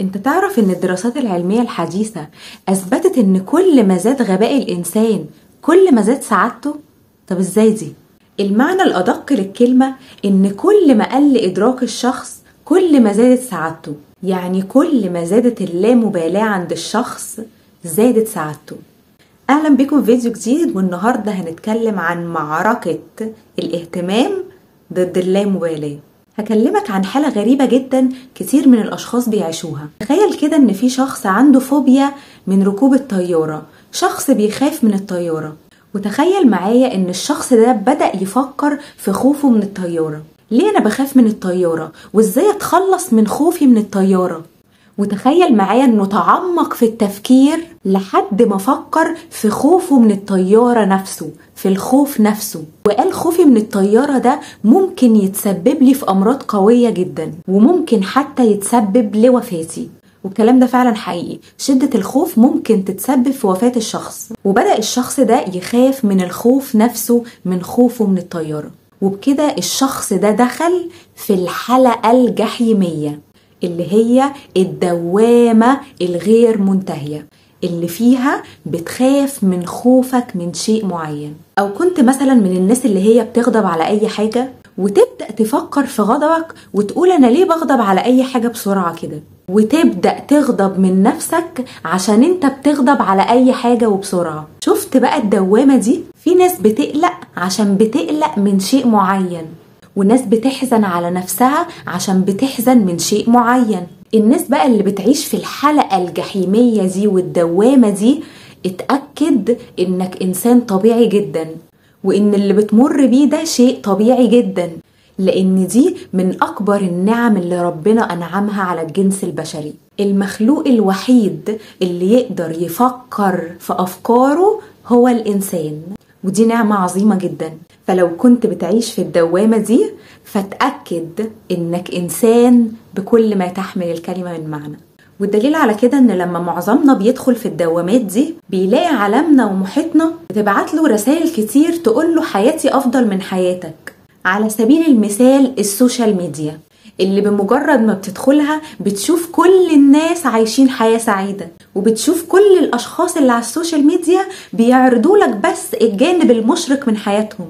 انت تعرف ان الدراسات العلمية الحديثة اثبتت ان كل ما زاد غباء الانسان كل ما زاد سعادته؟ طب ازاي دي؟ المعنى الادق للكلمة ان كل ما قل ادراك الشخص كل ما زادت سعادته، يعني كل ما زادت اللامبالاة عند الشخص زادت سعادته. اهلا بكم في فيديو جديد، والنهاردة هنتكلم عن معركة الاهتمام ضد اللامبالاة. هكلمك عن حالة غريبة جدا كتير من الأشخاص بيعيشوها. تخيل كده إن في شخص عنده فوبيا من ركوب الطيارة، شخص بيخاف من الطيارة، وتخيل معايا إن الشخص ده بدأ يفكر في خوفه من الطيارة. ليه أنا بخاف من الطيارة؟ وإزاي أتخلص من خوفي من الطيارة؟ وتخيل معايا إنه تعمق في التفكير لحد ما فكر في خوفه من الطيارة نفسه، في الخوف نفسه، وقال خوفي من الطيارة ده ممكن يتسبب لي في أمراض قوية جدا، وممكن حتى يتسبب لوفاتي. والكلام ده فعلا حقيقي، شدة الخوف ممكن تتسبب في وفاة الشخص. وبدأ الشخص ده يخاف من الخوف نفسه، من خوفه من الطيارة، وبكده الشخص ده دخل في الحلقة الجحيمية اللي هي الدوامة الغير منتهية، اللي فيها بتخاف من خوفك من شيء معين. أو كنت مثلا من الناس اللي هي بتغضب على أي حاجة، وتبدأ تفكر في غضبك وتقول أنا ليه بغضب على أي حاجة بسرعة كده، وتبدأ تغضب من نفسك عشان انت بتغضب على أي حاجة وبسرعة. شفت بقى الدوامة دي؟ في ناس بتقلق عشان بتقلق من شيء معين، وناس بتحزن على نفسها عشان بتحزن من شيء معين. الناس بقى اللي بتعيش في الحلقة الجحيمية دي والدوامة دي، اتأكد انك انسان طبيعي جدا، وان اللي بتمر بيه ده شيء طبيعي جدا، لان دي من اكبر النعم اللي ربنا انعمها على الجنس البشري. المخلوق الوحيد اللي يقدر يفكر في افكاره هو الانسان، ودي نعمة عظيمة جدا. فلو كنت بتعيش في الدوامة دي فتأكد انك انسان بكل ما تحمل الكلمة من معنى. والدليل على كده ان لما معظمنا بيدخل في الدوامات دي بيلاقي عالمنا ومحيطنا بتبعت له رسائل كتير تقول له حياتي افضل من حياتك. على سبيل المثال ال social media، اللي بمجرد ما بتدخلها بتشوف كل الناس عايشين حياة سعيدة، وبتشوف كل الأشخاص اللي على ال social media بيعرضوا لك بس الجانب المشرق من حياتهم،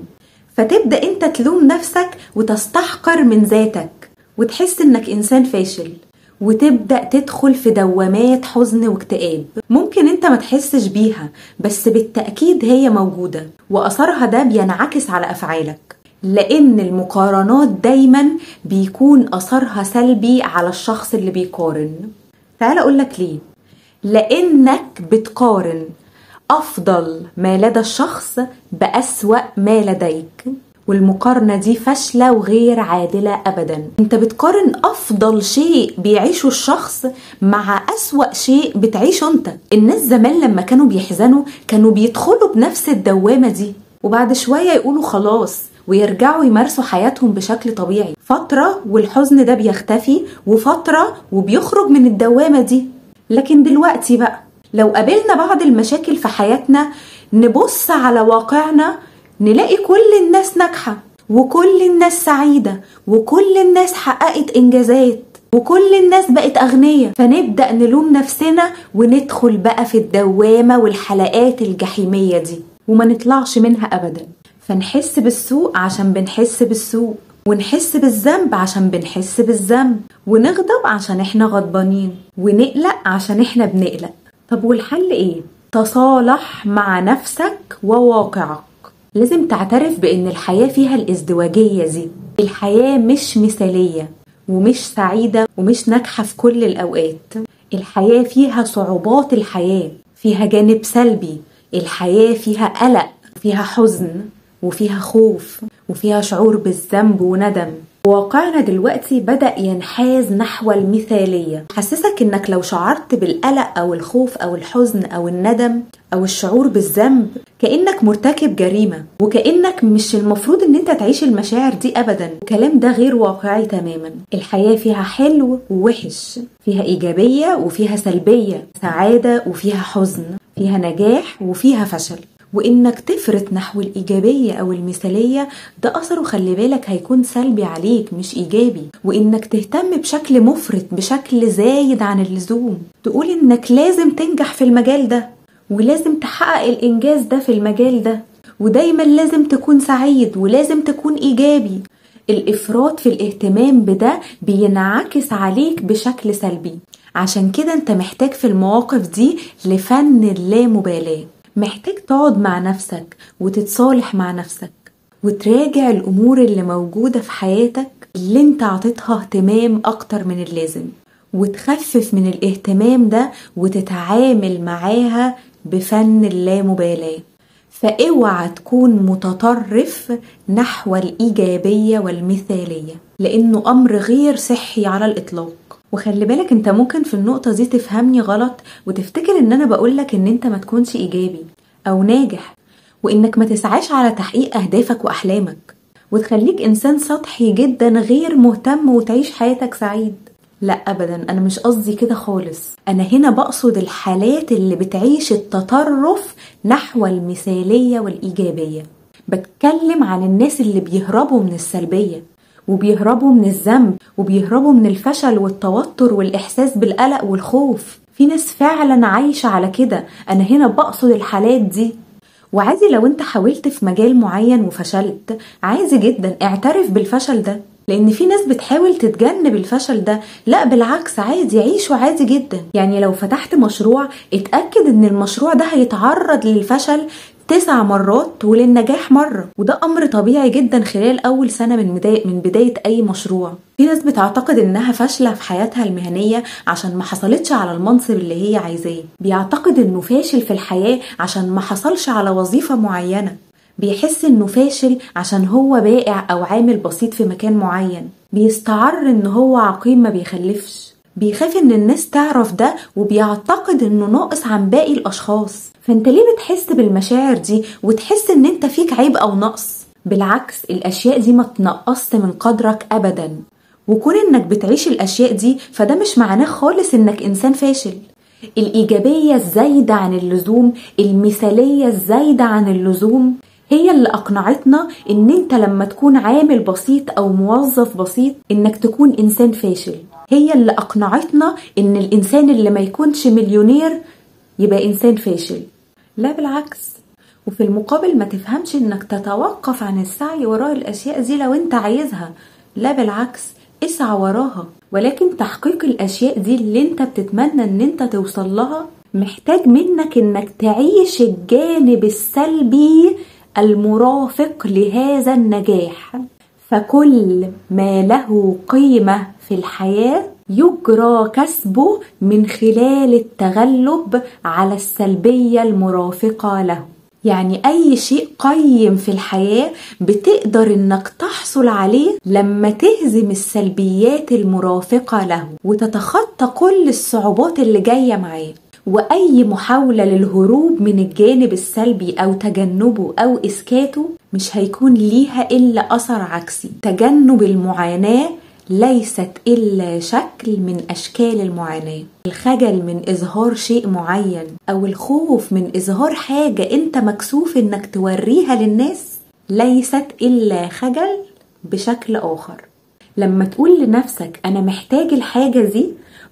فتبدأ انت تلوم نفسك وتستحقر من ذاتك وتحس انك انسان فاشل، وتبدأ تدخل في دوامات حزن واكتئاب ممكن انت ما تحسش بيها، بس بالتأكيد هي موجودة، وأثرها ده بينعكس على أفعالك، لأن المقارنات دايما بيكون أثرها سلبي على الشخص اللي بيقارن. تعال أقولك ليه. لأنك بتقارن أفضل ما لدى الشخص بأسوأ ما لديك، والمقارنة دي فاشلة وغير عادلة أبدا. انت بتقارن أفضل شيء بيعيشه الشخص مع أسوأ شيء بتعيشه انت. الناس زمان لما كانوا بيحزنوا كانوا بيدخلوا بنفس الدوامة دي، وبعد شوية يقولوا خلاص ويرجعوا يمارسوا حياتهم بشكل طبيعي. فترة والحزن ده بيختفي، وفترة وبيخرج من الدوامة دي. لكن دلوقتي بقى لو قابلنا بعض المشاكل في حياتنا نبص على واقعنا نلاقي كل الناس ناجحة، وكل الناس سعيدة، وكل الناس حققت إنجازات، وكل الناس بقت أغنياء، فنبدأ نلوم نفسنا وندخل بقى في الدوامة والحلقات الجحيمية دي وما نطلعش منها أبدا. فنحس بالسوء عشان بنحس بالسوء، ونحس بالذنب عشان بنحس بالذنب، ونغضب عشان احنا غضبانين، ونقلق عشان احنا بنقلق. طب والحل ايه؟ تصالح مع نفسك وواقعك. لازم تعترف بان الحياة فيها الازدواجية دي. الحياة مش مثالية ومش سعيدة ومش ناجحة في كل الأوقات. الحياة فيها صعوبات، الحياة فيها جانب سلبي، الحياة فيها قلق، فيها حزن، وفيها خوف، وفيها شعور بالذنب وندم. واقعنا دلوقتي بدأ ينحاز نحو المثالية، حسسك انك لو شعرت بالقلق او الخوف او الحزن او الندم او الشعور بالذنب كأنك مرتكب جريمة، وكأنك مش المفروض ان انت تعيش المشاعر دي ابدا. الكلام ده غير واقعي تماما. الحياة فيها حلو ووحش، فيها ايجابية وفيها سلبية، سعادة وفيها حزن، فيها نجاح وفيها فشل. وإنك تفرط نحو الإيجابية أو المثالية ده أثره خلي بالك هيكون سلبي عليك مش إيجابي. وإنك تهتم بشكل مفرط، بشكل زايد عن اللزوم، تقول إنك لازم تنجح في المجال ده، ولازم تحقق الإنجاز ده في المجال ده، ودايما لازم تكون سعيد ولازم تكون إيجابي. الإفراط في الاهتمام بده بينعكس عليك بشكل سلبي. عشان كده انت محتاج في المواقف دي لفن اللامبالاة. محتاج تقعد مع نفسك وتتصالح مع نفسك وتراجع الأمور اللي موجودة في حياتك اللي انت عطيتها اهتمام أكتر من اللازم، وتخفف من الاهتمام ده وتتعامل معاها بفن اللامبالاة. فاوعى تكون متطرف نحو الإيجابية والمثالية، لأنه أمر غير صحي على الإطلاق. وخلي بالك انت ممكن في النقطة دي تفهمني غلط وتفتكر ان انا بقولك ان انت ما تكونش ايجابي او ناجح، وانك ما تسعاش على تحقيق اهدافك واحلامك، وتخليك انسان سطحي جدا غير مهتم وتعيش حياتك سعيد. لا ابدا، انا مش قصدي كده خالص. انا هنا بقصد الحالات اللي بتعيش التطرف نحو المثالية والايجابية. بتكلم عن الناس اللي بيهربوا من السلبية، وبيهربوا من الذنب، وبيهربوا من الفشل والتوتر والإحساس بالقلق والخوف. في ناس فعلا عايشة على كده، أنا هنا بقصد الحالات دي. وعادي لو انت حاولت في مجال معين وفشلت، عادي جدا، اعترف بالفشل ده، لأن في ناس بتحاول تتجنب الفشل ده. لا بالعكس، عادي، عيشه عادي جدا. يعني لو فتحت مشروع، اتأكد ان المشروع ده هيتعرض للفشل 9 مرات وللنجاح مرة، وده أمر طبيعي جدا خلال أول سنة من بداية أي مشروع. في ناس بتعتقد إنها فاشلة في حياتها المهنية عشان ما حصلتش على المنصب اللي هي عايزاه، بيعتقد إنه فاشل في الحياة عشان ما حصلش على وظيفة معينة، بيحس إنه فاشل عشان هو بائع أو عامل بسيط في مكان معين، بيستعر إن هو عقيم ما بيخلفش، بيخاف ان الناس تعرف ده، وبيعتقد انه ناقص عن باقي الاشخاص. فانت ليه بتحس بالمشاعر دي وتحس ان انت فيك عيب او نقص؟ بالعكس، الاشياء دي ما تنقصش من قدرك ابدا. وكون انك بتعيش الاشياء دي فده مش معناه خالص انك انسان فاشل. الايجابية الزايدة عن اللزوم، المثالية الزايدة عن اللزوم، هي اللي أقنعتنا إن أنت لما تكون عامل بسيط أو موظف بسيط إنك تكون إنسان فاشل. هي اللي أقنعتنا إن الإنسان اللي ما يكونش مليونير يبقى إنسان فاشل. لا بالعكس. وفي المقابل ما تفهمش إنك تتوقف عن السعي وراء الأشياء دي لو أنت عايزها. لا بالعكس، اسعى وراها، ولكن تحقيق الأشياء دي اللي أنت بتتمنى إن أنت توصل لها محتاج منك إنك تعيش الجانب السلبي المرافق لهذا النجاح. فكل ما له قيمة في الحياة يجرى كسبه من خلال التغلب على السلبية المرافقة له. يعني أي شيء قيم في الحياة بتقدر إنك تحصل عليه لما تهزم السلبيات المرافقة له وتتخطى كل الصعوبات اللي جاية معاه. وأي محاولة للهروب من الجانب السلبي أو تجنبه أو إسكاته مش هيكون ليها إلا أثر عكسي. تجنب المعاناة ليست إلا شكل من أشكال المعاناة. الخجل من إظهار شيء معين أو الخوف من إظهار حاجة أنت مكسوف إنك توريها للناس ليست إلا خجل بشكل آخر. لما تقول لنفسك أنا محتاج الحاجة دي،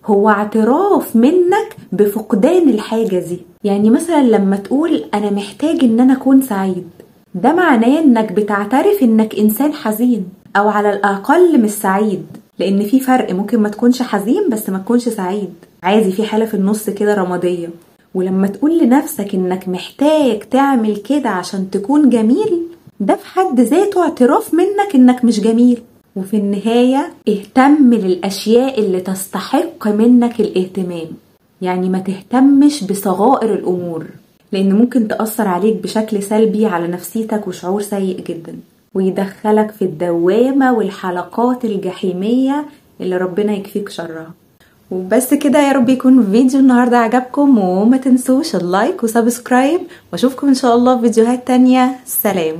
هو اعتراف منك بفقدان الحاجة دي. يعني مثلا لما تقول أنا محتاج إن أنا أكون سعيد، ده معناه إنك بتعترف إنك إنسان حزين أو على الأقل مش سعيد، لأن في فرق، ممكن ما تكونش حزين بس ما تكونش سعيد، عادي، في حالة في النص كده رمادية. ولما تقول لنفسك إنك محتاج تعمل كده عشان تكون جميل، ده في حد ذاته اعتراف منك إنك مش جميل. وفي النهاية اهتم للأشياء اللي تستحق منك الاهتمام، يعني ما تهتمش بصغائر الأمور، لأن ممكن تأثر عليك بشكل سلبي على نفسيتك وشعور سيء جدا، ويدخلك في الدوامة والحلقات الجحيمية اللي ربنا يكفيك شرها. وبس كده، يا رب يكون فيديو النهاردة عجبكم، وما تنسوش ال like و subscribe، واشوفكم ان شاء الله في فيديوهات تانية. سلام.